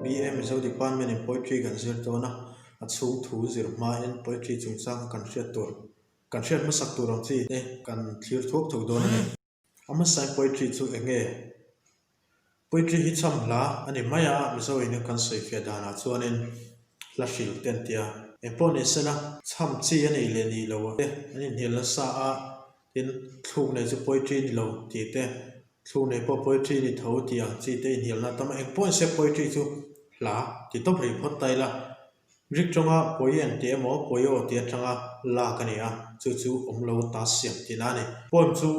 BA Mizo Department in Poetry kan zir dawn a, a chhung thu zir hmain Poetry chungchanga kan hriat tur, kan hriat hmasak tur ang chi te kan thlir thuak thuak dawn a ni. A hmasain Poetry chu eng nge? Poetry hi chham hla a ni mai a, Mizo in kan sawifiah danah chuanin hla hril te an ti a. Engpawh ni sela, chham chi a nih leh nih loh te an inhnial nasa a, tin thluk nei chu poetry ni lo tih te, thluk nei pawh poetry ni tho tih ang chi te inhnialna a tam a. Engpawh ni se poetry chu hla ti tawp rih phawt ta ila. Greek tawnga poien tih emaw poio tih atanga lak a ni a, chu chu awm lo ta siam tihna a ni. Poem chu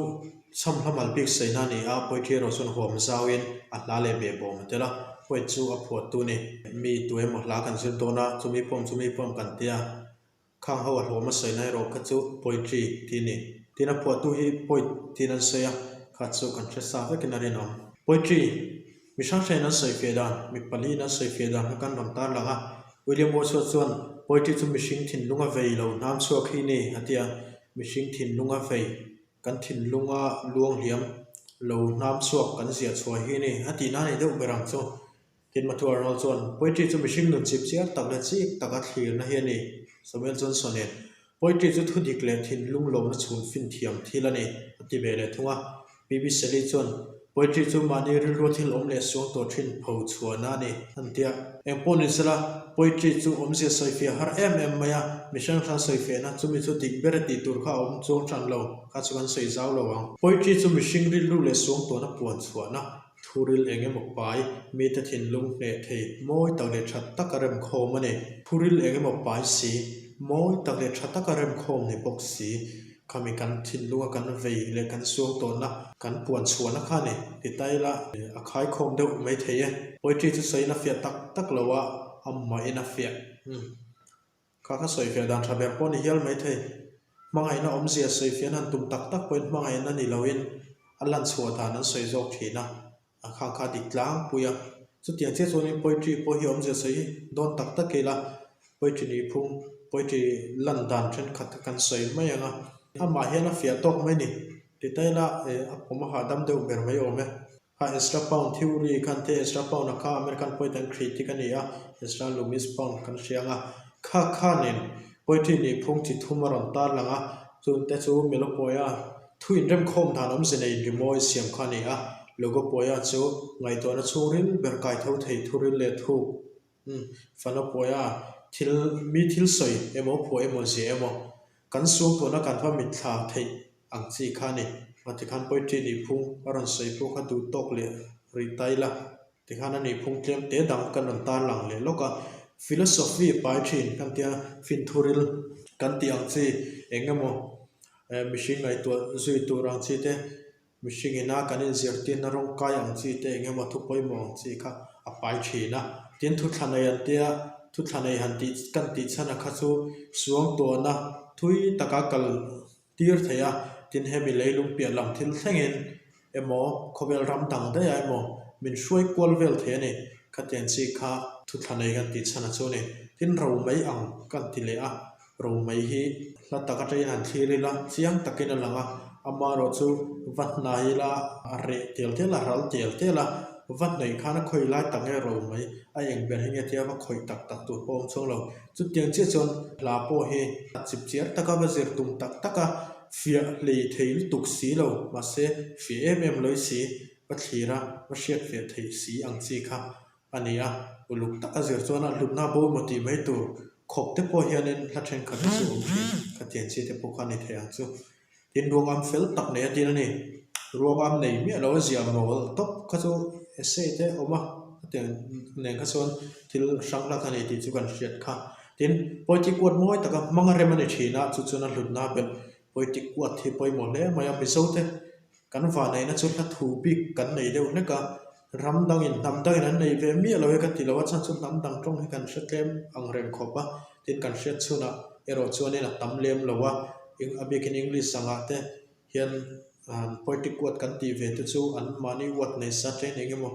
chham hla mal bik saina a ni a, poetry erawh chuan huam zauin a hla leh behbawm a tel a, poet chu a phuahtu a ni. Mi tu emaw hla kan zir dawn a, chumi poem chumi poem kan tia, Khang ho a hlawm a sawina erawh kha chu poetry tih a ni. Tin a phuahtu hi poet tiin an sawi a, kha chu kan hre sa vekin a rinawm. Poetry, mi hrang hrangin an sawi fiah dan, mi paliin an sawi fiah dan kha kan rawn tarlang a. William Wordsworth chuan poetry chu mihring thinlung a vei lo hnam chhuak hi ni a ti a, mihring thinlung a vei, kan thinlunga luanghliam lo hnam chhuak kan ziah chhuah hi ni a tihna a ni deuh ber ang chu. Tin, Matthew Arnold chuan, Poetry chu mihring nun chip chiar tak leh chik taka thlirna hi a ni. Samuel Johnson in, Poetry chu thudik leh thinlung lawmna chhun finthiam thil a ni, a ti ve leh thung a. PB Shelley chuan, Poetry chu mahni rilrua thil awm leh suang tawh thin pho chhuahna a ni, an ti a. Eng pawh ni sela, poetry chu awmzia sawifiah har em em mai a, mi hrang hrang sawifiahna chumi chu dik ber a tih tur kha a awm chuang hran lo, kha chu kan sawi zau lo ang. Poetry chu mihring rilru leh suang tawhna puan chhuahna Thuril eng emaw pai, mite thinlung hneh thei, mawi tak leh tha taka remkhawm a ni. Thuril eng emaw pai si, mawi tak leh tha taka remkhawm ni bawk si. Khami kan thinlunga kan vei leh kan suang tawnna, kan puan chhuahna kha a ni. Ti ta ila, a khaikhawm deuh mai thei e. Poetry chu sawiin a fiah tak tak lo a, amahin a fiah. Umm. Kha kha sawifiah dan tha ber pawh ni hial mai thei. Hmangaihna awmzia sawifiahna han tum tak tak pawhin hmangaihna ni loin a lan chhuah dan an sawi zawk thin a, a kha kha dik tlangpui a. Chutiang chiah chuanin poetry pawh hi awmzia sawi dawn tak tak ila poetry nih phung, poetry lan dan thenkhat kha kan sawi mai ang a, amah hian a fiah tawk mai ni. Ti ta ila a pawm a hahdam deuh ber mai awm e. Kha Ezra Pound theory khan te Ezra Pound a kha American poet and critic a ni a, Ezra Loomis Pound kan hria ang a, kha khanin poetry nih phung chi thum a rawn tarlang a, chungte chu Melopoia thu inremkhawm dan awmze nei rimawi siam kha a ni a, Logopoia chu ngaihtuahna chhungril ber kaitho thei thuril leh thuk, umm, Phanopoia thil mi thil sawi emaw phuah emaw ziah emaw kan suangtuahna kan va mitthla theih ang chi kha a ni. A tikhan poetry nih phung a rawn sawi pawh kha duh tawk leh rih ta ila. Tikhan a nih phung tlem te dang kan rawn tarlang leh lawk a. Philosophy pai thin kan tia finthuril kan tih ang chi eng emaw mihring ngaihtuah zui tur ang chi te Mihring ina kan inzirtirna rawng kai ang chi te eng emaw thu pawimawh ang chi kha a pai thin a. Tin, thuthla nei an tia, thuthla nei han tih kan tih chhan a kha chu suang tuahna thui taka kal tir thei a. Tin, hemi leilung piah lam thil thlengin emaw khawvel ram dang daih ah emaw min hruai kual vel thei a ni. Khatiang chi kha thuthla nei kan tih chhan a chu a ni. Tin, ro mai ang kan ti leh a. Romei hi hla tak atangin han thlir ila, chiang takin a lang a, amaherawh chu va hnai ila a reh tial tial a, ral tial tial a, va hnaih khan a khawi lai tak nge Romei a eng ber hi nge tia va khawih tak tak tur pawh a awm chhuang lo. Chutiang chiah chuan hla pawh hi a chip chiar taka va zir tum tak tak a, fiah hlei thei lutuk si lo, mahse fiah em em lawi si, va thlir a, va hriat fiah theih si ang chi kha a ni a, uluk taka zir chuan a hlutna bo emaw tih mai tur khawp te pawh hianin hla thenkhat hi chu awm thin, khatiang chi te pawh kha a ni thei ang chu. Tin, ruangam fel tak nei a tin a ni. Ruangam nei miah lo a ziah mawl tawp kha chu essay te a awm a, khatiang nen kha chuan thil hrang hlak a ni tih chu kan hriat kha. Tin, poetic word mawi taka hmang a rem a ni thin a, chu chuan a hlutna belh poetic word hi pawimawh hle mai a, Mizo te Kan vahneihna chu hla thu bik kan nei deuh hlek a, ram dangin hnam dangin an nei ve miah lo e ka ti lo a, chhan chu hnam dang tawng hi kan hre tlem ang reng khawp a, tin kan hriat chhunah erawh chuanin a tam lem lo a, a biakin English angah te hian poetic word kan tih ve te chu an mahni word nei sa chen eng emaw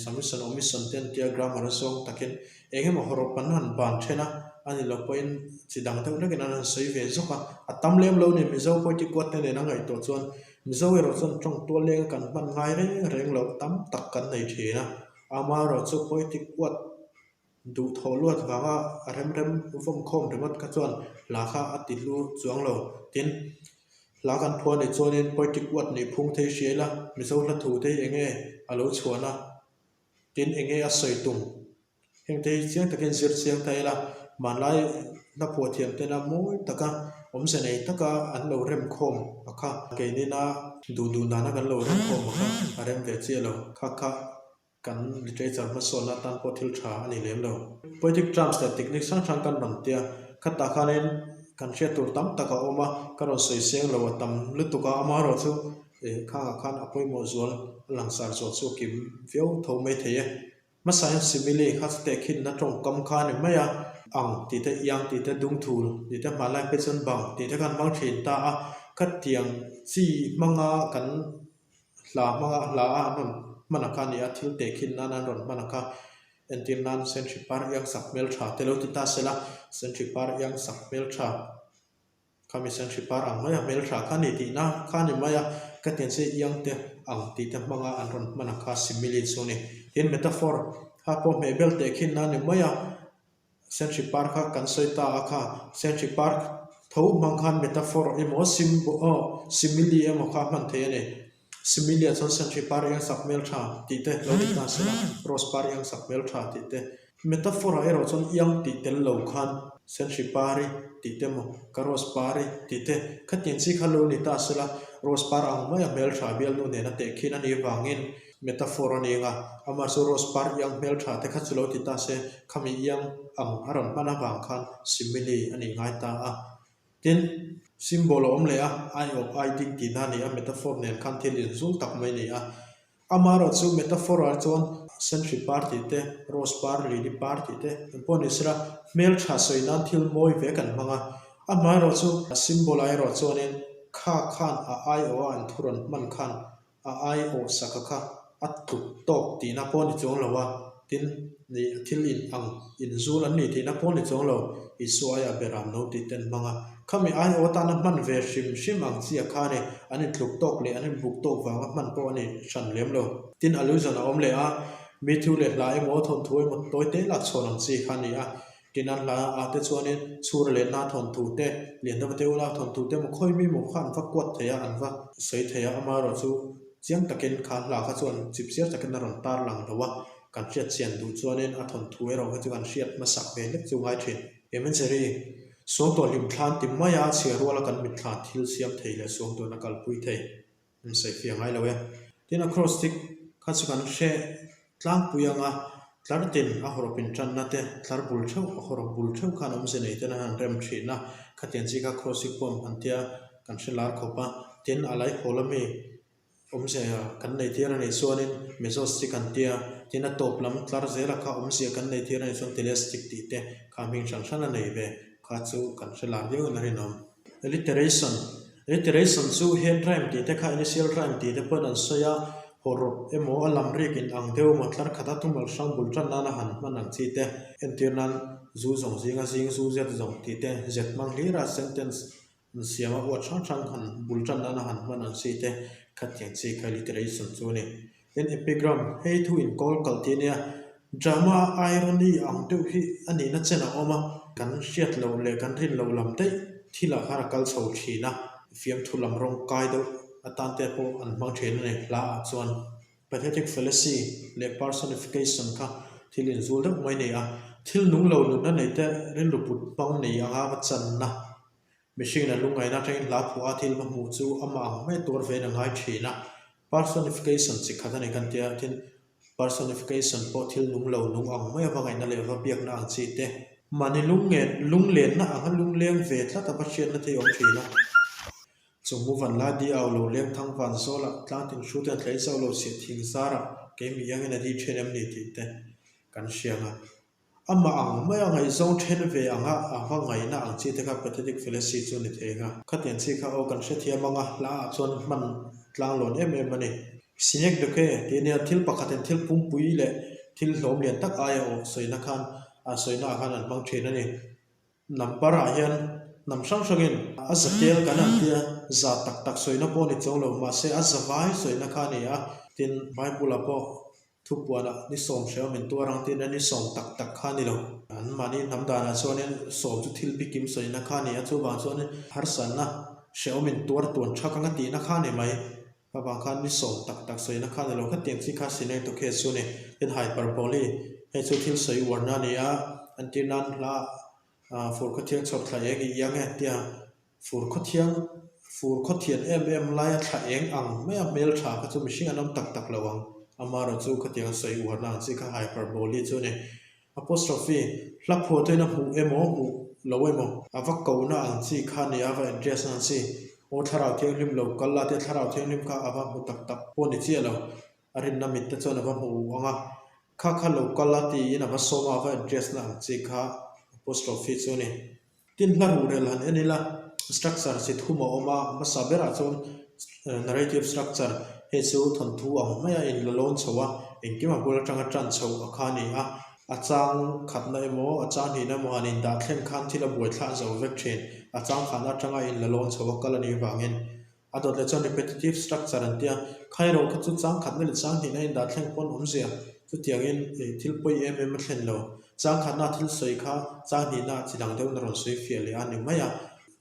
Submission omission te an tia grammar a zawng takin eng emaw hawrawp an han ban then a, a ni lo pawhin chi dang deuh hlekin an han sawi ve zawk a, a tam lem lo ni Mizo pawiti kuat te nen a ngaihtuah chuan Mizo erawh chuan tawng tual lenga kan hman ngai reng reng loh tam tak kan nei thin a, amaherawh chu pawiti kuat. Duhthawh luat vanga a rem rem vawm khawm ringawt kha chuan hla kha a ti hlu chuang lo. Tin, hla kan phuah nih chuanin poetic word nih phung thei hria ila, Mizo hla thu te hi eng nge a lo chhuahna? Tin, eng nge a sawi tum? Heng te hi chiang takin zir chiang ta ila, hmanlai hla phuah thiam tena mawi taka awmze nei taka an lo rem khawm a kha. Keinina duh duh nana kan lo rem khawm a kha a rem ve chiah lo. Kha kha kan literature hmasawnna atan pawh thil tha a ni lem lo. Poetic terms leh technique hrang hrang kan rawn tia, khatah khanin kan hriat tur tam tak a awm a, ka rawn sawi seng lo a tam lutuk a, amaherawh chu eh khangah khan a pawimawh zual a langsar zual chu a kim viau tho mai thei e. Hmasa hian simile kha chu tehkhinna tawngkam kha a ni mai a, ang tih te, iang tih te, dungthul tih te, hmanlai phei chuan bang tih te khan hmang thin ta a, khatiang chi hmanga kan Hla hmanga hla a an rawn hman a kha a ni a, thil tehkhin nan an rawn hman a kha. Entir nan Sentry par iang sak hmel tha te lo ti ta se la, Sentry par iang sak hmel tha khami Sentry par ang mai a hmel tha kha a ni tihna kha a ni mai a, ka tiang che iang te ang tih te hmanga an rawn hman a kha simile chu a ni. Tin metaphor kha pawh hmehbel tehkhin nan a ni mai a. Sentry Park kha kan sawi ta a kha, Sentry Park tho hmang khan metaphor emaw symbol aw simile emaw kha a hman thei a ni. Simile ah chuan Sentry Park iang sak hmel tha tih te lo ni ta se la, Rose Park iang sak hmel tha tih te. Metaphor ah erawh chuan iang tih tel lo khan Sentry Park-i tih te emaw ka Rose Park-i tih te khatiang chi kha lo ni ta se la, Rose Park ang maia hmel tha bialnu nena tehkhin a nih vangin Metaphor a ni anga, amah chu rose par iang hmeltha te kha chu lo ti ta se, khami iang ang a rawn hman avang khan simile a nih ngai ta a. Tin, symbol a awm leh a, ai awp ai ding tihna a ni a, metaphor nen khan thil inzul tak mai a ni a. Amaherawh chu metaphor ah chuan sentry par tih te, rose par, lily par tih te eng pawh ni sela, hmeltha sawi nan thil mawi ve kan hmang a. Amaherawh chu symbol ah erawh chuanin kha khan a aiawh a an thu rawn hman khan A aiawh saka kha a tluk tawk tihna pawh a ni chuang lo a, tin, ni thil in ang inzul an ni tihna pawh a ni chuang lo, Isua aiah beram no tih ten hmang a. Khami aiawh atana hman ve hrim hrim ang chiah kha a ni, an intluk tawk leh an inbuk tawk vanga hman pawh a ni hran lem lo. Tin, allusion a awm leh a, mi thu leh hla emaw thawnthu emaw tawi te lak chhawn ang chi kha a ni a, Tin an hla ah te chuanin chhur lenna thawnthu te, Liandova te ula thawnthu te emaw khawi mi maw kha an va kuat thei a, an va sawi thei a, amaherawh chu chiang takin kha hla kha chuan chipchiar takin a rawn tar lang lo a, kan hriat chian duh chuanin a thawnthu erawh kha chu kan hriat hmasak ve hlek chu ngai thin. Imagery, Suangtuah hlimthlan ti maia chhiar ruala kan mitthla thil siam thei leh suangtuahna kalpui thei. An sawi fiah ngai lo e. Tin acrostic kha chu kan hre tlangpui anga tlar tin a hawrawp intanna te, tlar bul theuh a hawrawp bul theuh khan awmze nei ten an han rem thin a, khatiang chi kha acrostic poem han tia kan hre lar khawp a. Tin a laihawl ami awmze kan nei tir a nih chuanin mesostic an tia, tin a tawp lam tlar zela kha awmzia kan nei tir a nih chuan telestic tih te kha hming hran hran a nei ve kha chu kan hre lar viau in a rinawm. Alliteration, Alliteration chu head rhyme tih te kha initial rhyme tih te pawhin an sawi a, hawrawp emaw a lam rik in ang deuh emaw tlar khata thumal hrang bul tan nana han hman ang chi te, entir nan zu zawng zinga zing zu zet zawng tih te, zet hmang hlira sentence an siam a uat hrang hrang han bul tan nana han hman ang chi te khatiang chi kha alliteration chu a ni. Tin epigram, hei thu inkawl kalh tih a nia, drama irony ang deuh hi a nihna chen a awm a, kan hriat loh leh kan rin loh lam daih thilah khan a kal chho thin a, fiamthu lam rawng kai deuh atan te pawh an hmang thin a ni hla ah chuan. Pathetic fallacy leh personification kha thil inzul deuh mai a ni a, thil nung lo nunna nei te rilru put hmang nei anga va channa Mihringin a lungngaihna atangin hla phuah a thil va hmuh chu amah ang mai tuar vein a ngai thin a. Personification chi khat a ni kan tia, tin personification pawh thil nung lo nung ang mai ava ngaihna leh va biakna ang chi te. Mahni lungngen lunglenna anga lungleng ve tlat ava hriatna te hi awm thin a. Chungmu van lai di au lo leng thang van zawlah tlang tin hru ten tlei zauh lo chhiah thing zarah keimi iangin a di then em ni tih te kan hria ang a. Amah ang maia ngaihzawng then ve anga a va ngaihna ang chi te kha pathetic fallacy chu ni thei anga. Khatiang chi kha aw kan hrethiam anga hla ah chuan hman tlang lawn em em a ni. Synecdoche tih ania thil pakhatin thil pumpui leh thil hlawm lian tak aia aw sawina khan a sawina ah khan an hmang thin a ni. Number ah hian hnam hrang hrangin a za tel kan han tia za tak tak sawina pawh a ni chuang lo mahse a za vai sawina kha a ni a tin Bible ah pawh. Thupuanah ni 10 min tuar ang tiin a ni 10 tak tak kha a ni lo. An mahni hnam danah chuanin 10 chu thil bikim sawina kha a ni a, chuvang chuanin harsatna hrehawm in tuar tuan thak anga tihna kha a ni mai. Avang khan ni 10 tak tak sawina kha a ni lo. Khatiang chi kha Sinecdoche chu a ni. Tin hyperbole, hei chu thil sawi uarna a ni a, entir nan hla fur khawthiang chhawp thla eng i iang e tia Fur khawthiang, fur khawthian em em laia thla eng ang maia hmel tha kha chu mihring an awm tak tak lo ang. Amaherawh chu khatiang sawi uarna ang chi kha hyperbole chu a ni. Apostrophe, hla phuahtuin a hmuh emaw hmuh lo emaw, a va kohna ang chi kha a ni a, a va address na ang chi. Aw Thlarau Thianghlim lo kal la tia Thlarau Thianghlim kha a va hmu tak tak pawh ni chiah lo. A rinna mit te chuan a va hmu ang a, kha kha lo kal la tiin a va sawm a, a va address na ang chi kha apostrophe chu a ni. Tin hla ruhrel han en ila, structure chi thum a awm a, hmasa berah chuan narrative structure, hei chu thawnthu ang maia inla lawn chho a, engkim a bul atanga tan chho a kha a ni a, a chang khatna emaw a chang hnihna emaw han indah thleng khan thil a buai thlah zo vek thin, a chang khatna atanga inla lawn chho a kal a nih vangin. A dawt leh chuan repetitive structure an tia, khaerawh kha chu chang khatna leh chang hnihna indah thleng pawn awmzia chutiangin thil pawi em em a thlen lo. Chang khatna thil sawi kha chang hnihna chi dang deuhin a rawn sawi fiah leh a ni mai a,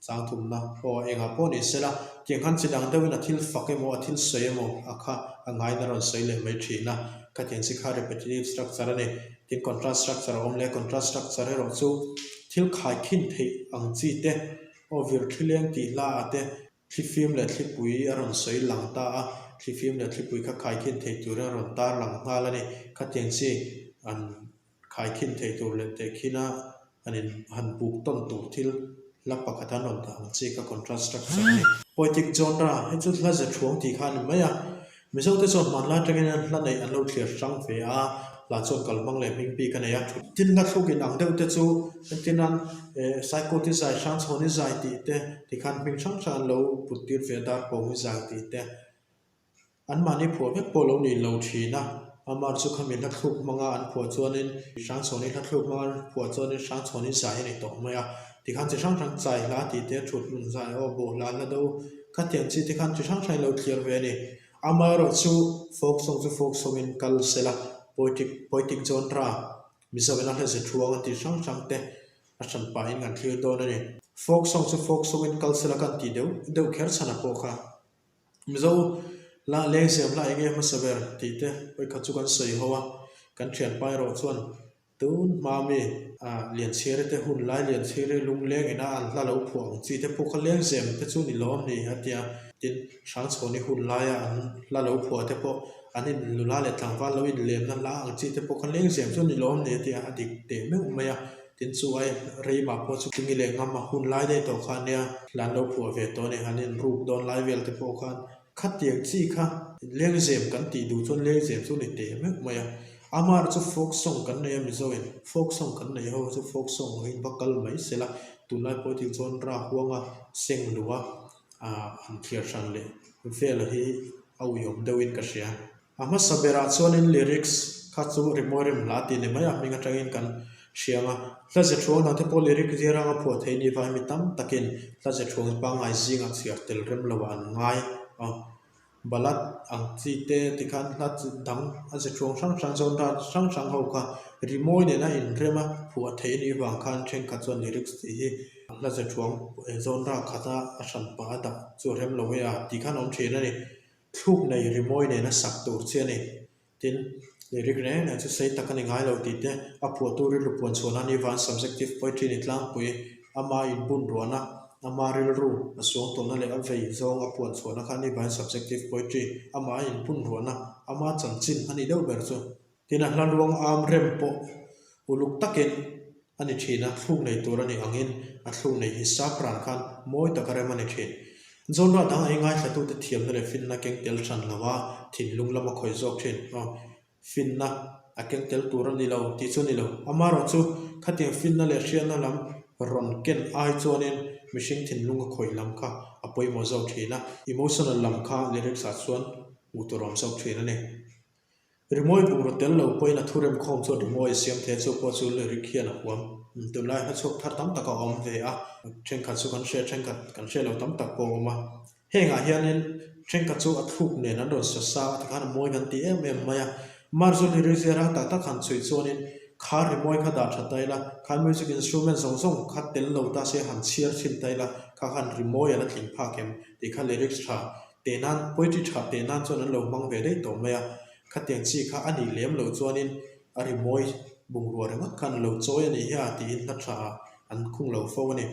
chang thumna aw engah pawh ni sela tiang khan chi dang deuhin a thil fak emaw a thil sawi emaw a kha a ngaiin a rawn sawi leh mai thin a, khatiang chi kha repetitive structure a ni. Tin contrast structure a awm leh a, contrast structure erawh chu thil khaikhin theih ang chi te aw vir thileng tih hla ah te Thlifim leh thlipui a rawn sawi lang ta a, thlifim leh thlipui kha khaikhin thei turin a rawn tar lang nghal a ni. Khatiang chi an khaikhin thei tur leh tehkhina an in han buk tawn tur thil hla pakhat an rawn dah ang chi kha contrast structure a ni. Poetic genre, hei chu hla ze thuang tih kha a ni mai a. Mizote chuan hmanlai atangin an hla neih an lo thlir hrang ve a, hla chuan kalhmang leh hming bik a nei a. Tin hla thluk in ang deuh te chu entir nan eh Saikawti zai, Hrangchhawni zai tih te tikhan hming hrang hrang an lo put tir ve a, Darpawngi zai tih te. Anmahni phuah vek pawh lo ni lo thin a, Amar chu khami hla thluk hmanga an phuah chuanin Hrangchhawni hla thluk hmanga an phuah chuanin Hrangchhawni zai a ni tawh mai a. Tikhan chi hrang hrang chai hla tih te, thut hmun zai, aw bawh hla, hla do Khatiang chi te khan chi hrang hrangin lo thlir ve a ni. Amaherawh chu folk song chu folk song in kal sela, poetic poetic genre, Mizoin a hla ze thuang a tih hrang hrang te a hran pahin kan thlir dawn a ni. Folk song chu folk song in kal sela kan tih deuh deuh kher chhan a pawh kha. Mizo hla lengzem hla eng nge hmasa ber tih te vawikhat chu kan sawi ho a, kan thianpa erawh chuan Tun hma mi ah Lianchhiri te hun lai Lianchhiri lungleng ina an hla lo phuah ang chi te pawh kha lengzem te chu ni lawm ni a tia. Tin, Hrangchhawni hun laia an hla lo phuah te pawh an in nula leh tlangval lo inlemna hla ang chi te pawh kha lengzem chu ni lawm ni a tia a dik teh meuh mai a. Tin, chu ai Reima pawh chu tlingi leh ngam a hun lai daih tawh kha ania hla an lo phuah ve tawh a ni. An inruk dawn lai vel te pawh khan Khatiang chi kha lengzem kan tih duh chuan lengzem chu ni teh meuh mai a. Amar chu folk song kan nei a Mizoin folk song kan nei ho chu folk song angin va kal mai se la, tunlai pawh thil chuan ra huanga seng luh a ah han thliar hran leh vel hi a uiawm deuhin ka hria. A hmasa berah chuanin lyrics kha chu rimawi rem hla tih ni mai a hming atangin kan hriang a. Hla ze thuang dang te pawh lyric ziaranga phuah thei ni vai mi tam takin hla ze thuang pangngai zingah chhiar tel rem lo ah an ngai a. Ballad ang chi te tikhan hla chi dang a ze thuang hrang hrang genre hrang hrang ho kha rimawi nena inrema phuah thei a nih vang khan thenkhat chuan lyrics tih hi hla ze thuang genre khata a hran pah a dah chu a rem lo e a tih khan a awm thin a ni. Thluk nei rimawi nena sak tur chi a ni. Tin, lyric reng reng chu sei tak a ni ngai lo tih te, a phuahtu rilru puan chhuahna ni van subjective poetry ni tlangpui, ama inbun ruahna, ama rilru a suang tawhna leh a vei zawng a puan chhuahna kha ni van subjective poetry, ama a inbun ruahna, ama chanchin a nih deuh ber chu. Tin, a hla ruang am rem pawh uluk takin a ni thin a, thluk nei tur a nih angin a thluk nei hi sap ran khan mawi taka rem a ni thin. Genre dang ei ngaithlatute thiamna leh finna keng tel hran lo a, thinlung lama khawih zawk thin. Aw, finna a keng tel tur a ni lo tih chu a ni lo. Amaherawh chu khatiang finna leh hriatna lam rawn ken ai chuanin mihring thinlung a khawih lam kha a pawimawh zawk thin a, emotional lam kha lyrics ah chuan hmuh tur a awm zawk thin a ni. Rimawi bungraw tel lo pawhin a thu remkhawm chuan rimawi a siam thei a, chu pawh chu lyric hian a huam. Tunlai hla chhuak thar tam tak a awm ve a, thenkhat chu kan hria, thenkhat kan hria lo tam tak pawh a awm a. Hengah hianin thenkhat chu a thluk nen an rawn sa sa a, tikhan a mawi kan ti em em mai a. Marzo lyrics ziarang tak tak han chhui chuanin kha rimawi kha dah tha ta ila, kha music instrument zawng zawng kha tel lo ta se han chhiar chhin ta ila, kha khan rimawi a la tling phak em tih kha lyrics tha teh nan, poetry tha teh nan chuan an lo hmang ve daih tawh mai a. Khatiang chi kha a nih lem loh chuanin a rimawi bungrua ringawt khan a lo chawi a nih hi a tiin hla tha an khung lo fo a ni.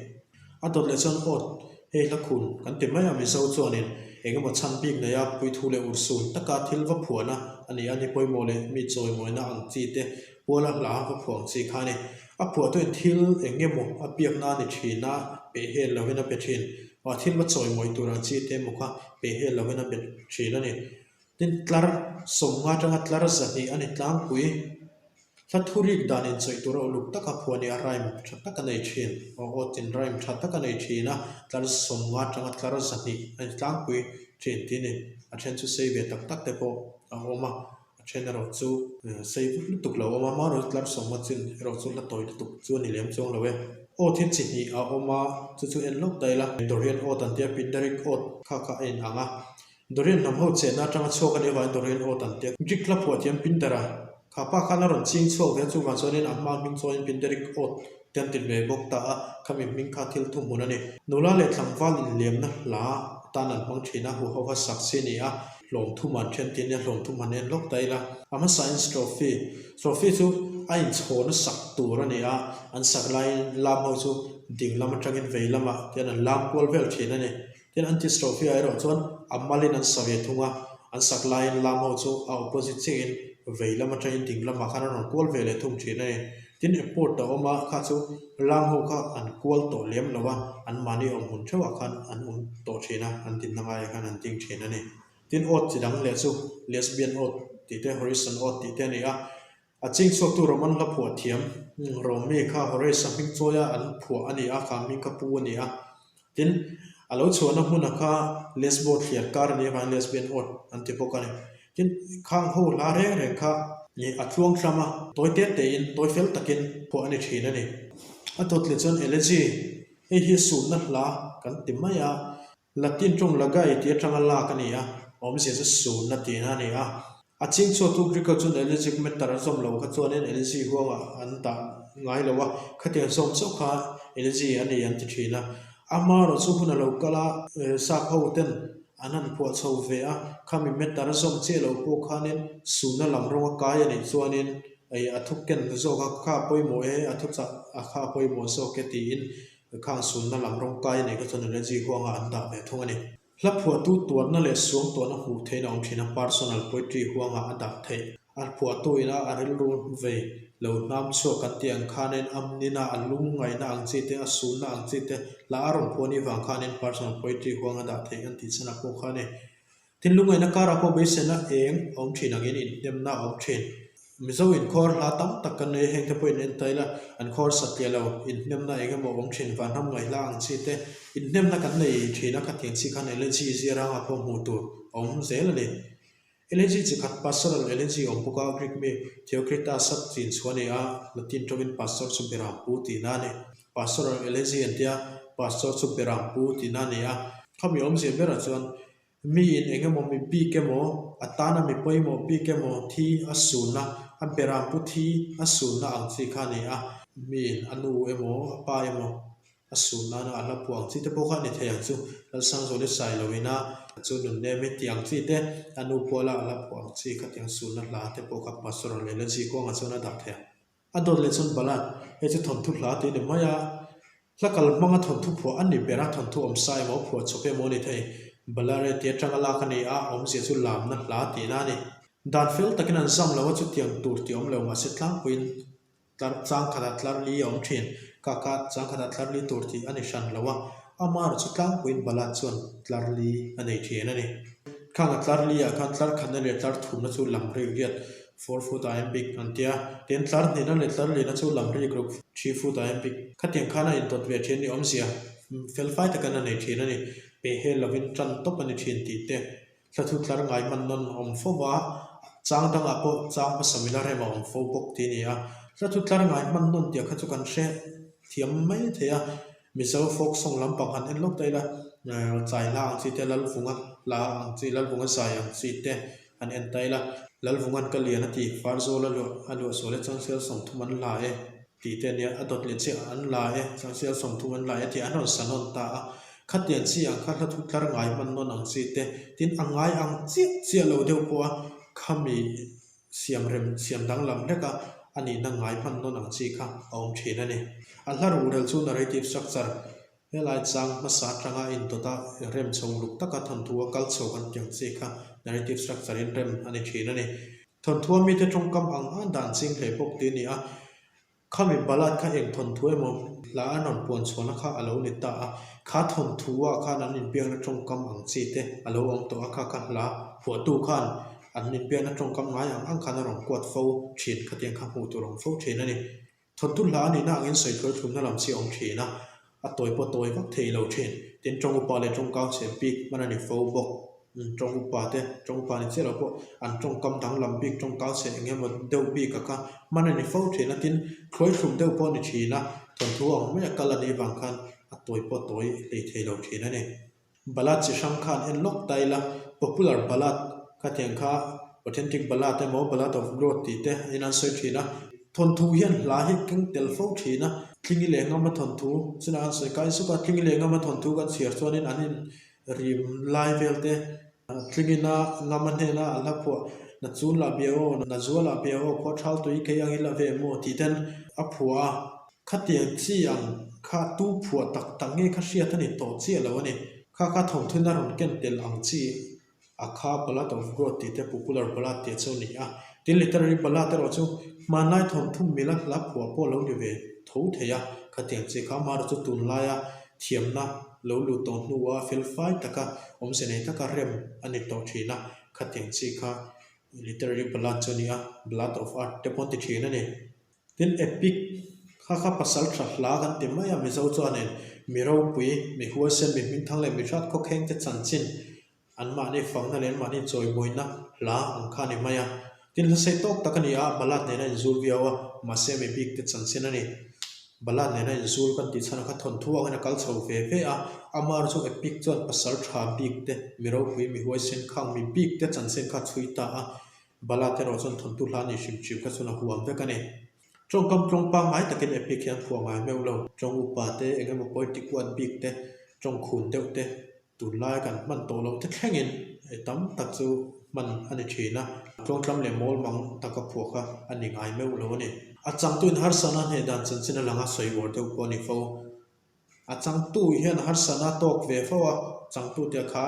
A dawt leh chuan awt, hei hla khun kan ti mai a, Mizo chuanin eng emaw chhan bik nei a puithu leh urhsun taka thil va phuahna a ni a, ni pawimawh leh mi chawimawina ang chi te puala hla va phuah ang chi kha a ni. A phuahtuin thil eng emaw a biakna a ni thin a, pehhel lovin a pe thin. A thil va chawimawi tur ang chi te emaw kha pehhel lovin a pe thin a ni. Tin, tlar 50 atanga tlar 200 a ni tlangpui. Hla thurik dan inchawih tura uluk taka phuah a ni a, rhyme tha tak a nei thin. Aw aw tin rhyme tha tak a nei thin a, tlar 50 atanga tlar 200 a ni tlangpui thin tih a ni. A then chu sei ve tak tak te pawh a awm a, a then erawh chu sei vut lutuk lo a awm a, amaherawhchu tlar 50 chin erawh chu hla tawi lutuk chu a ni lem chuang lo e. Aw thil chi hnih a awm a, chu chu en lawk ta ila. Dorian awt an tia, Pindaric awt kha kha a inang a. Dorian hnam ho chenna atanga chhuak a nih avangin Dorian aw tan tia Greek hla phuah thiam Pindar-a kha pa khan a rawn ching chhuak ve a, chuvang chuanin a hma hming chuanin Pindaric aw te an ti ve bawk ta a, khami hming kha thil thuhmun a ni. Nula leh tlangval inliamna hla atan an hmang thin a, huho kha sak chi a ni a, hlawm thum an then tih a nia, hlawm thum han en lawk ta ila. A hmasain strophe, strophe chu a inchhawna sak tur a ni a, an sak laiin lam ho chu ding lam atangin vei lamah tian an lam kual vel thin a ni. Tin, anti-strophe ah erawh chuan a malin an sa ve thung a, an sak laiin lam ho chu a opposite chiahin vei lam atangin ding lamah khan an rawn kual ve leh thung thin a ni. Tin, airport a awm a, kha chu lam ho kha an kual tawh lem lo a, anmahni awm hmun theuhah khan an awm tawh thin a, an dinna ngaiah khan an ding thin a ni. Tin, awt chi dang leh chu lesbian awt tih te, Horison awt tih te a ni a, A chingchhuaktu Roman hla phuah thiam Romi kha Horace-a hming chawia an phuah a ni a, kha hming kha pu a ni a. Tin, a lo chhuahna hmuna kha Lesbo thliar kar a nih avangin Lesbian Ode an ti bawk a ni. Tin, khang ho hla reng reng kha a tluang tlam a, tawi te tein, tawi fel takin phuah a ni thin a ni. A dawt leh chuan Elegy, hei hi sunna hla kan ti mai a, Latin tawng lagai tih atanga lak a ni a, awmzia chu sunna tihna a ni a. A chingchhuaktu Greek ho chuan elegic meter a zawm lo kha chuanin elegy huangah an dah ngai lo a, khatiang zawm chauh kha elegy a ni an ti thin a. Amaherawh chu hun a lo kal a, sap ho ten an han phuah chho ve a, khami meter a zawm chiah lo pawh khanin sunna lam rawng a kai a nih chuanin a thu ken zawk a kha pawimawh e, a thuchah a kha pawimawh zawk e tiin Khang sunna lam rawngkai a nih kha chuan Elegy huanga an dah ve thung a ni. Hla phuahtu tuarna leh suang tuahna hmuh theihin a awm thin a, personal poetry huanga a dah theih. A phuahtu ina a rilru vei lo hnam chhuak kan tih ang khanin a nina a lungngaihna ang chi te, a sunna ang chi te hla a rawn phuah ni vang khanin personal poetry huanga dah theih kan tih chhanah pawh kha a ni. Thinlungaihna karah pawh beiseina eng a awm thin angin inhnemna a awm thin. Mizo inkhawr hla tam tak kan nei a, hengte pawhin en ta ila an khawr satliah lo, inhnemna eng emaw a awm thin, vanram ngaihla ang chi te inhnemna kan nei thin a, khatiang chi khan elegy ziarangah pawh hmuh tur a awm zel a ni. Elegy chi khat pastoral elegy a awm bawk a, Greek mi Theocritus-a chin chhuah a ni a, Latin tawngin pastor chu beram pu tihna a ni. Pastoral elegy an tia, pastor chu beram pu tihna a ni a. Khami awmzia berah chuan Miin eng emaw mi bik emaw, a tana mi pawimawh bik emaw thi a sunna, a beram pu thi a sunna ang chi kha a ni a. Miin a nu emaw, a pa emaw a sun nana a hla phuah ang chi te pawh kha a ni thei ang chu. Lalsangzuali Sailoin a chu nunnem hi tih ang chi te, a nu puala a hla phuah ang chi khatiang sunna hla te pawh kha Pastor Lehla Zikuanga chuan a dah thei ang. A dawt leh chuan Balad, hei chu thawnthu hla tih a ni mai a, hla kal hmanga thawnthu phuah a ni ber a, thawnthu awm sa emaw phuah chawp emaw a ni thei. Balare tih atanga lak a ni a, awmzia chu lamna hla tihna a ni. Dan fel takin an zam lo a, chutiang tur tih awm lo mahse tlangpuiin tlar chang khatah tlar li a awm thin. Ka kha chang khatah tlar li tur tih a ni hran lo a, amaherawh chu tlangpuiin Balad chuan tlar li a nei thin a ni. Khanga tlar li ah khan tlar khatna leh tlar thumna chu lam rik riat Four foot iambic an tia. Tin, tlar hnihna leh tlar lihna chu lam rik ruk, three foot iambic. Khatiang khan a intawt ve thin ni awmzia fel fai takin a nei thin a ni. Pehhel lovin tan tawp a ni thin tih te. Thlathu tlar ngai hman nawn a awm fo va, chang dangah pawh chang hmasa mila rem a awm fo bawk tih a ni a. Thlathu tlar ngai hman nawn tih kha chu kan hre thiam mai thei a. Mizo folk song lampang han en lawk ta ila, Chai hla ang chi te, Lalvunga hla ang chi, Lalvunga zai ang chi te. Han en ta ila, Lalvunga'n ka lian a ti, Farzawl a luah a luah sual e, Changsial 30 an la e tih te a nia, a dawt leh chiah an la e, Changsial 30 an la e tih an rawn sa nawn ta a. Khatiang chi ang kha hla thu tlar ngai hman nawn ang chi te, tin a ngai ang chiah chiah lo deuh pawh a, khami siam rem siam danglam hlek a, a nihna ngai hman nawn ang chi kha a awm thin a ni. A hla ruhrel chu narrative structure Helai chang hmasa atanga indawt a rem chho luk taka thawnthu a kal chho kan tih ang chi kha narrative structure in rem a ni thin a ni. Thawnthu a mite tawngkam ang ang dan ching hle bawk tih a ni a, khami ballad kha eng thawnthu emaw hla an rawn puan chhuahna kha a lo ni ta a, kha thawnthu ah khan an inbiakna tawngkam ang chi te a lo awm tawh a, kha kha hla phuahtu khan an inbiakna tawngkam ngai ang ang khan a rawn kuat fo thin khatiang kha hmuh tur a awm fo thin a ni. Thawnthu hla a nihna angin sawi tluai thlumna lam chi a awm thin a, a tawi pawh tawi vak thei lo thin. Tin, tawng upa leh tawngkau chhe bik hman a ni fo bawk. Tawng upa te, tawng upa ni chiah lo pawh an tawngkam danglam bik, tawngkau chhe eng emaw deuh bik a kha hman a ni fo thin a, tin, thluai thlum deuh pawh a ni thin a, thawnthu ang mai a kal a nih vang khan a tawi pawh tawi hlei thei lo thin a ni. Ballad chi hrang khan en lawk ta ila, popular ballad khatiang kha authentic ballad emaw ballad of growth tih te in an sawi thin a. Thawnthu hian hla hi keng tel fo thin a, Tlingi leh Ngama thawnthu chunah an sawi kai zuk a, Tlingi leh Ngama thawnthu kan chhiar chuanin an in rim lai vel te, Tlingina Ngama hnena a hla phuah Na chun lah bia aw, na zual lah bia aw, khua thal tui kei ang ila ve maw tih ten a phuah a. Khatiang chi ang kha tu phuah tak tak nge kha hriat a ni tawh chiah lo a ni. Kha kha thawmthun a rawn ken tel ang chi a kha Ballad of Growth tih te Popular Ballad tih chu a ni a. Tin Literary Ballad erawh chu hmanlai thawmthum mila hla phuah pawh lo ni ve tho thei a. Khatiang chi kha amaherawh chu tunlaia thiamna lo lut tawh hnua felfai taka awmze nei taka rem a ni tawh thin a. Khatiang chi kha Literary Ballad chu a ni a, Ballad of Art te pawh an ti thin a ni. Tin, epic kha kha pasal tha hla kan ti mai a, Mizo chuanin mi ropui, mi huaisen, mi hmingthang leh mi hrat khawkheng te chanchin anmahni fakna leh anmahni chawimawina hla ang kha a ni mai a. Tin, hla sei tawk tak a ni a, ballad nena inzul viau a, mahse mi bik te chanchin a ni. Ballad nena inzul kan tih chhan kha thawnthu angin a kal chho ve ve a, amar chu epic chuan pasal tha bik te, mi ropui, mi huaisen khang mi bik te chanchin kha chhui ta a, Ballad erawh chuan thawnthu hla ni hrim hrim kha chuan a huam vek a ni. Tawngkam tawng pangngai takin epic hian phuah ngai meuh lo. Tawng upa te, eng emaw poetic word bik te, tawng khun deuh te, tunlai kan hman tawh loh te thlengin tam tak chu hman a ni thin a. Tawngtlam leh mawl mang taka phuah kha a ni ngai meuh lo a ni. A changtuin harsatna hneh dan chanchin a lang a sawi uar deuh pawh a ni fo. A changtu hian harsatna tawk ve fo a, changtu te kha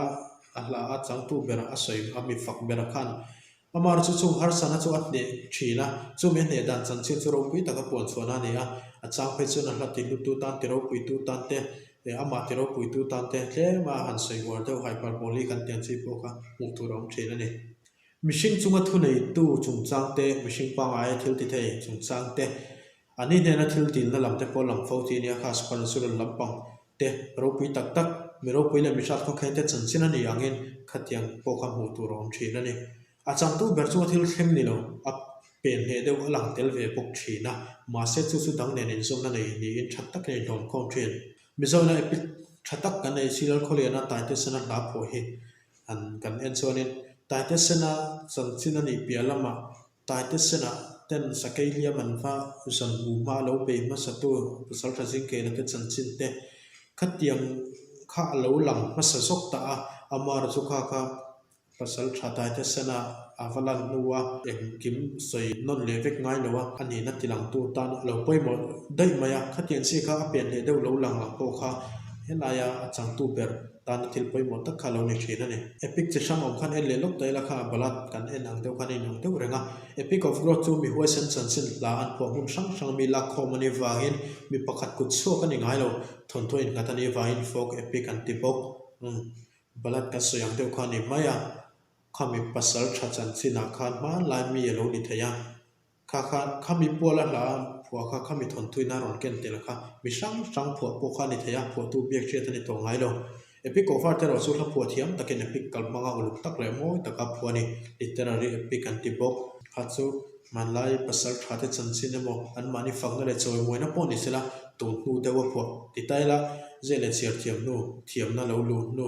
a hla a, changtu ber a sawi a mi fak ber a khan. Amar chu chung harsatna chu a hneh thin a, chumi a hneh dan chanchin chu ropui taka puan chhuahna a ni a, a chang phei chuan a hla ti hlutu tan, ti ropuitu tan te, amah ti ropuitu tan te tlema han sawi uar deuh hyperbole kan tih ang chi pawh kha hmuh tur a awm thin a ni. Mihring chunga thuneitu chungchang te, mihring pangaia thil ti thei chungchang te, An ni hnena thil dilna lam te pawh lang fo tih a nia kha supernatural lampang te ropui tak tak, mi ropui leh mi hrat khawkheng te chanchin a ni angin khatiang pawh kha hmuh tur a awm thin a ni. A changtu ber chunga thil thleng ni lo, a pen hneh deuh a lang tel ve bawk thin a, mahse chu chu dang nen inzawmna nei niin tha takin a inhlawm khawm thin. Mizoina epic tha tak kan nei Silal Khawliana Taitesena hla phuah hi an kan en chuanin Taitesena chanchin a nih piah lamah Taitesena ten sakei hliam an va zan hmu hma lo bei hmasa tu pasal tha zingkeina te chanchin te khatiang kha a lo lang hmasa zawk ta a, Amar chu kha kha pasal tha Taitesena a va lan hnu a, engkim sawi nawn leh vek ngai lo a, a nihna tilang tu tan a lo pawimawh daih mai a, khatiang chi kha a pian leh deuh lo lang ang pawh kha helaia a changtu ber tana thil pawimawh tak kha a lo ni thin a ni. Epic chi hrang awm khan en leh lawk ta ila kha a ballad kan en ang deuh khan a inang deuh reng a. Epic of Growth chu mi huaisen chanchin hla an phuah hmun hrang hrang mi lak khawm a nih vangin mi pakhat kut chhuak a ni ngai lo, thawnthu a innghat a nih vangin folk epic an ti bawk. Umm, ballad kan sawi ang deuh kha a ni mai a, khami pasal tha chanchinah khan hmanlai mi a lo ni thei a. Kha kha khami puala hla phuah kha khami thawnthuin a rawn ken tel kha mi hrang hrang phuah pawh kha a ni thei a, phuahtu biak hriat a ni tawh ngai lo. Epic of Art erawh chu hla phuah thiam takin epic kal hmanga uluk tak leh mawi taka phuah a ni. Literary epic an ti bawk. Kha chu hmanlai pasal tha te chanchin emaw anmahni fakna leh chawimuaina pawh ni sela tun hnu deuh a phuah ti ta ila zeh leh chhiar thiam hnu, thiamna lo luh hnu,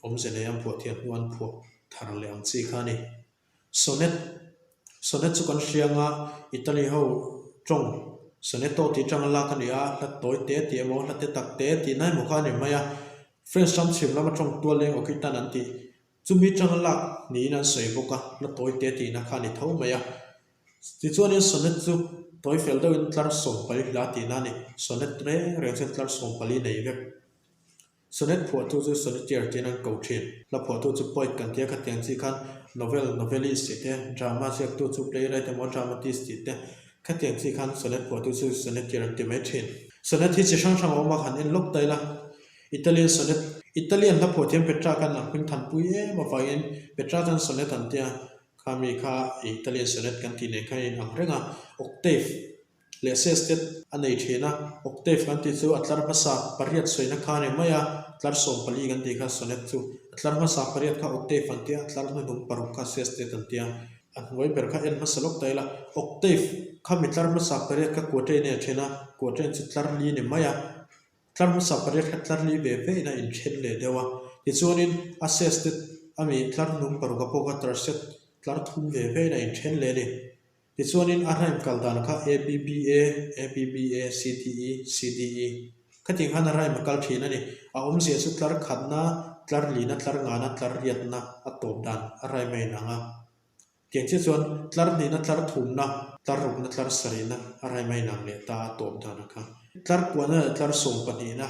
awmze nei an phuah thiam hnu an phuah thar leh ang chi kha a ni. Sonnet, Sonnet chu kan hria anga Italy ho tawng sonetto tih atanga lak a ni a, hla tawi te tih emaw hla te tak te tih na emaw kha a ni mai a. French ram chhim lama tawng tual leng Occitan an tih chumi atanga lak niin an sawi bawk a, hla tawi te tihna kha a ni tho mai a. Tichuanin sonnet chu tawi fel deuhin tlar 14 hla tihna a ni. Sonnet reng reng chuan tlar 14 nei vek. Sonnet phuahtu chu sonneteer tiin an ko thin. Hla phuahtu chu poet kan tia khatiang chi khan novel, novelist tih te, drama ziaktu chu playwright emaw dramatist tih te, khatiang chi khan sonnet phuahtu chu sonneteer an ti mai thin. Sonnet hi chi hrang hrang a awm a, han en lawk ta ila. Italian sonnet, Italian hla phuah thiam Petrarch an ang hming thanpui em avangin Petrarch chuan sonnet an tia, khami kha Italian sonnet kan tih nen khan a inang reng a, octave, leh sestet a nei thin a, octave kan tih chu a tlar hmasa pariat sawina kha a ni mai a, tlar 14 kan tih kha sonnet chu a tlar hmasa pariat kha octave an tia, tlar hnuhnung paruk kha sestet an tia, a hnuai ber kha en hmasa lawk ta ila, octave kha mi tlar hmasa pariat kha quatrain a ni thin a, quatrain chu tlar li a ni mai a, tlar hmasa pariat kha tlar li ve ve in a inthen leh deuh a, tichuanin a sestet a mi tlar hnuhnung paruk a pawh kha tercet tlar thum ve ve in a inthen leh a ni. Tichuanin a rhyme kal dan kha A B B A, A B B A, C D E, C D E khatiang khan a rhyme a kal thin a ni. A awmzia chu tlar khatna, tlar lina, tlar ngana, tlar riatna a tawp dan a rhyme a inang a. Tiang chiah chuan tlar hnihna, tlar thumna, tlar rukna, tlar sarihna a rhyme a inang leh ta a tawp dan a kha. Tlar kuahna leh tlar sawmpahnihna,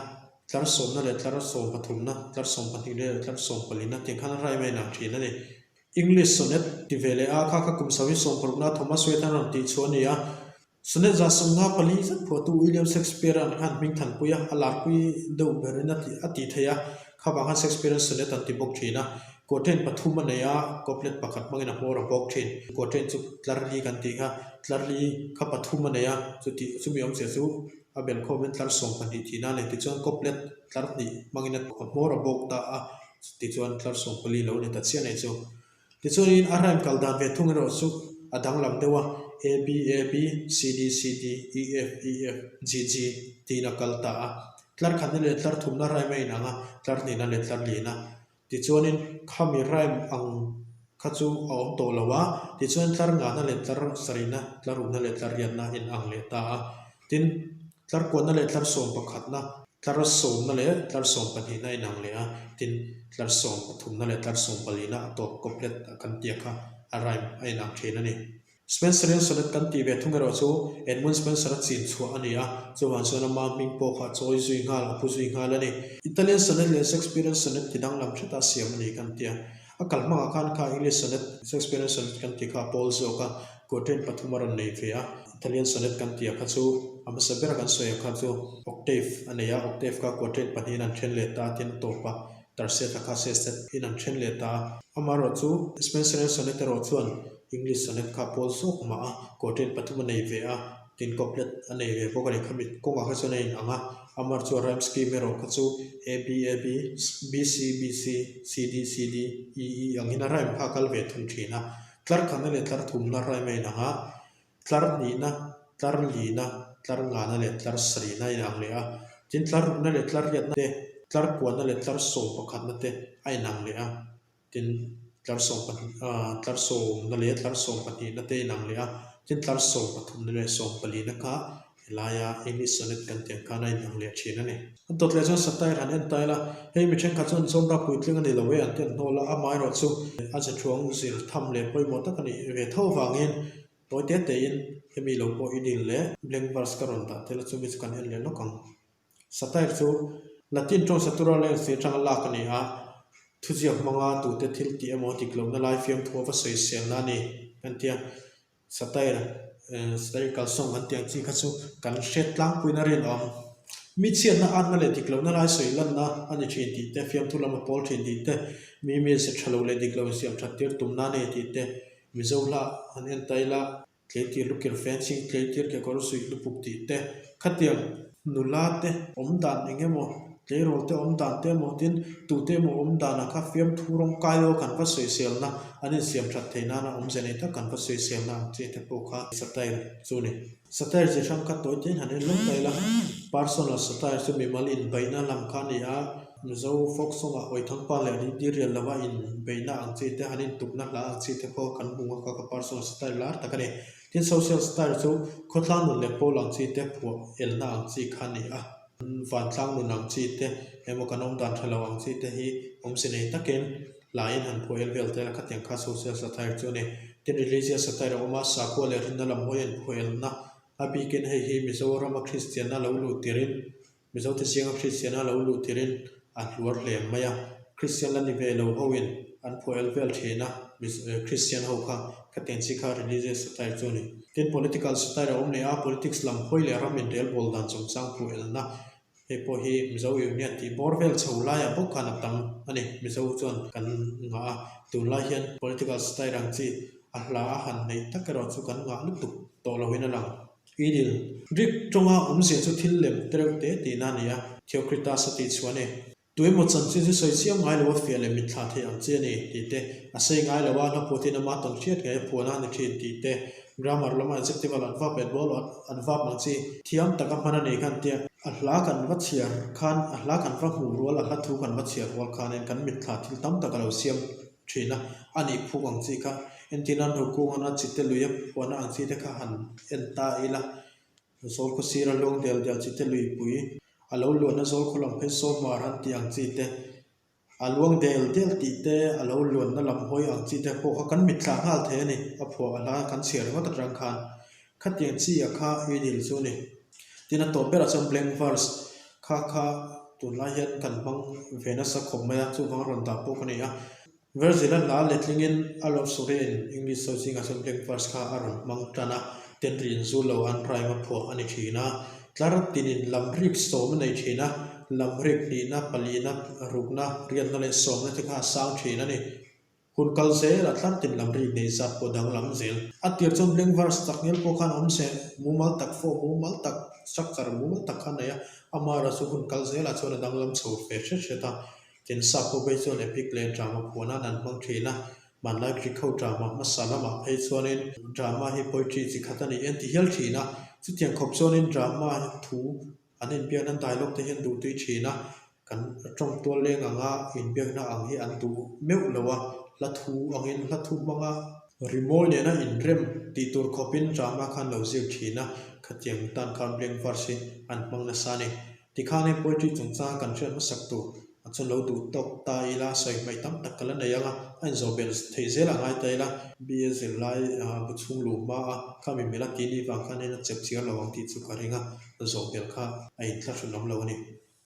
tlar sawmna leh tlar sawmpathumna, tlar sawmpahnihna leh tlar sawmpalina tiang khan a rhyme a inang thin a ni. English sonnet ti ve leh a, kha kha kum sawi sawmparukna Thomas Wade an rawn tih chhuah a ni a. Sonnet 154 zet phuahtu William Shakespeare-a'n khan hming thanpui a, a larpui deuh berin a tih a tih theih a, kha vang khan Shakespeare-a'n sonnet an ti bawk thin a. Quatrain pathum a nei a, couplet pakhat hmangin a hmawr a bawk thin. Quatrain chu tlar li kan tih kha, tlar li kha pathum a nei a, chuti chumi awmzia chu a belkhawmin tlar 12 tihna a nei. Tichuan couplet tlar hnih hmangin a hmawr a bawk ta a. Tichuan tlar 14 lo ni ta chiah nei chu. Tichuanin a rhyme kal dan ve thung erawh chu a danglam deuh a, A B A B, C D C D, E F E F, G G tiin a kal ta a. Tlar khatna leh tlar thumna rhyme a inang a, tlar hnihna leh tlar lihna. Tichuanin khami rhyme ang kha chu a awm tawh lo a, tichuan tlar ngahna leh tlar sarihna, tlar rukna leh tlar riatna a inang leh ta a. Tin, tlar kuatna leh tlar sawm pakhatna, tlar sawmna leh tlar sawm pahnihna a inang leh a, tin, tlar sawm pathumna leh tlar sawm palihna a tawp couplet a kan tih kha a rhyme a inang thin a ni. Spenserian sonnet kan tih ve thung erawh chu Edmund Spenser-a chin chhuah a ni a, chuvang chuan ama hming pawh kha a chawi zui nghal, a pu zui nghal a ni. Italian sonnet leh Shakespearean sonnet ti danglam hretah siam a ni kan ti a. A kal hmangah khan kha English sonnet, Shakespearean sonnet kan tih kha a pawl zawk a, quatrain pathum a rawn nei ve a. Italian sonnet kan tih ah kha chu a hmasa bera kan sawi ang kha chu octave a nei a, octave kha quatrain pahnihin an then leh ta a tin a tawp a, tercet a kha sestet in an then leh ta a. Amaherawh chu Spenserian sonnet erawh chuan English sonnet kha a pawl zawk mah a, quatrain pathum a nei ve a, tin couplet a nei ve bawk a ni. Khami kawngah kha chuan a inang a, amaherawh chu a rhyme scheme erawh kha chu A B A B, B C B C, C D C D, E E angin a rhyme kha a kal ve thung thin a. Tlar khatna leh tlar thumna rhyme a inang a. Tlar hnihna, tlar lina, tlar ngana leh tlar sarihna a inang leh a. Tin, tlar rukna leh tlar riatna te, tlar kuahna leh tlar sawm pakhatna te a inang leh a. Tin, tlar sawm pahnih ah tlar sawmna leh tlar sawm pahnihna te a inang leh a. Tin, tlar sawm pathumna leh sawm palina kha helaia English sonnet kan tih ang khan a inang leh thin a ni. A dawt leh chuan satire han en ta ila, hei mi thenkhat chuan genre puitling a ni lo e an ti an hnawl a, amaherawhchu a ze thuang zir tham leh pawimawh tak a nih ve tho avangin Tawi te tein hemi lo pawh i dil leh blank verse ka rawn dah tel a chumi chu kan en leh lawk ang. Satire chu Latin tawng satura lens tih atanga lak a ni a, thuziak hmanga tute thil tih emaw dik lohna lai fiamthu a va sawiselna a ni kan ti a. Satire, satirical song kan tih ang chi kha chu kan hriat tlangpuiin a rinawm. Mi chhiatna atna leh dik lohna lai sawi lanna a ni thin tih te, fiamthu lam a pawl thin tih te, mi mizia tha lo leh dik lo insiam that tir tumna a ni tih te, Mizo hla han en ta ila, tleitir lukir fencing, tleitir kekawr zuih lupuk tih te, khatiang nula te awm dan eng emaw, tleirawl te awm dan te emaw tin tute emaw awm danah kha fiamthu rawng kai deuh kan va sawiselna an insiam that theih nana awmze nei tak kan va sawiselna ang chi te pawh kha satire chu a ni. Satire chi hrang kha tawi tein han en lawk ta ila, personal satire chu mimal inbeihna lam kha a ni a. Mizo folk song-ah Awithangpa leh Ridi rial lova inbeihna ang chi te, an intukna hla ang chi te pawh kan hmu a, kha kha personal satire lar tak a ni. Tin, social satire chu khawtlang nun leh pawl ang chi te phuah elna ang chi kha a ni a. Vantlang nun ang chi te emaw kan awm dan tha lo ang chi te hi awmze nei takin hlain han phuah el vel tel a, khatiang kha social satire chu a ni. Tin, religious satire a awm a, sakhua leh rinna lam hawi an phuah elna a bikin hei hi Mizorama Kristianna lo luh tirin Mizote zinga Kristiana lo luh tirin a hluar hle mai a, Kristian la ni ve lo hoin an phuah el vel thin a, Kristian ho kha khatiang chi kha religious satire chu a ni. Tin, political satire a awm leh a, politics lam hawi leh ram inrel bawl dan chungchang phuah elna, hei pawh hi Mizo Union tih bawr vel chho laiah bawk khan a tam a ni. Mizo chuan kan ngah a, tunlai hian political satire ang chi a hla a han neih tak erawh chu kan ngah lutuk tawh loin a lang. Idil. Greek tawnga awmzia chu thil lem tereuh te tihna a ni a, Theocritus a tih chhuah a ni. Tuemaw chanchin chu sawi chiang ngai lo a fiah leh mitthla thei ang chi a ni tih te, a sawi ngai lo a, hlaphuatin ama tawn hriat ngei a phuan a ni thin tih te, grammar lama adjective adverb leh dual adverb ang chi thiam taka hman a ni khan tia a hla kan va chhiar khan a hla kan va hmuh rual a hla thu kan va chhiar rual khanin kan mitthla thil tam tak a lo siam thin a, a nih phuk ang chi kha entirna Nukungana chite luia phuahna ang chi te kha han en ta ila, zawl khaw sira luang del del chite luipui a lo luanna zawl khaw lam phei saw hmar han tih ang chi te, a luang del del tih te, a lo luanna lam hawi ang chi te pawh kha kan mitthlah nghal thei a ni, a phuah a hla kan chhiar ringawt atang khan khatiang chi a kha i dil chu a ni. Tin a tawp berah chuan blank verse kha kha tunlai hian kan hmang ve nasa khawp mai a, chuvang rawn dah pawh ka ni a. Virgil a hla letlingin a love story in English sawi zingah chuan blank verse kha a rawn hmang tan a, tenri inzul lo an rhyme a phuah a ni thin a. Tlar tinin lamrik sawm a nei thin a, lamrik hnihna, palina, rukna, riatna leh sawmna te kha a sang thin a ni. Hun kal zel a tlar tin lam rik nei zat pawh danglam zel. A tir chuan blank verse tak ngial pawh khan awm se, mumal tak form mumal tak, structure mumal tak kha a nei a, amaherawhchu chu hun kal zelah chuan a danglam chho ve hret hret a. Tin, sap ho phei chuan epic leh drama phuah nan an hmang thin a, hmanlai Greek ho drama hmasa lamah phei chuanin drama hi poetry chi khat a ni en ti hial thin a, chutiang khawp chuanin drama thu An inbiakna dialogue te hian duhtui thin a, kan tawng tual leng anga inbiakna ang hi an duh meuh lo a, hla thu angin hla thu hmanga rimawi nena inrem tih tur khawpin drama khan lo zir thin a, khatiang tan khan blank verse hi an hmang nasa a ni. Tikhan hei poetry chungchanga kan hriat hmasak tur a chuan lo duh tawk ta ila, sawi hmaih tam tak ka la nei ang a, a inzawh bel theih zel a ngai ta ila. BA zirlai bu chhung luh hma a, khami mela tih ni vang khan hei a chep chiar lo ang tih chu ka ring a. Zawh belh kha a inthlahrun awm lo a ni.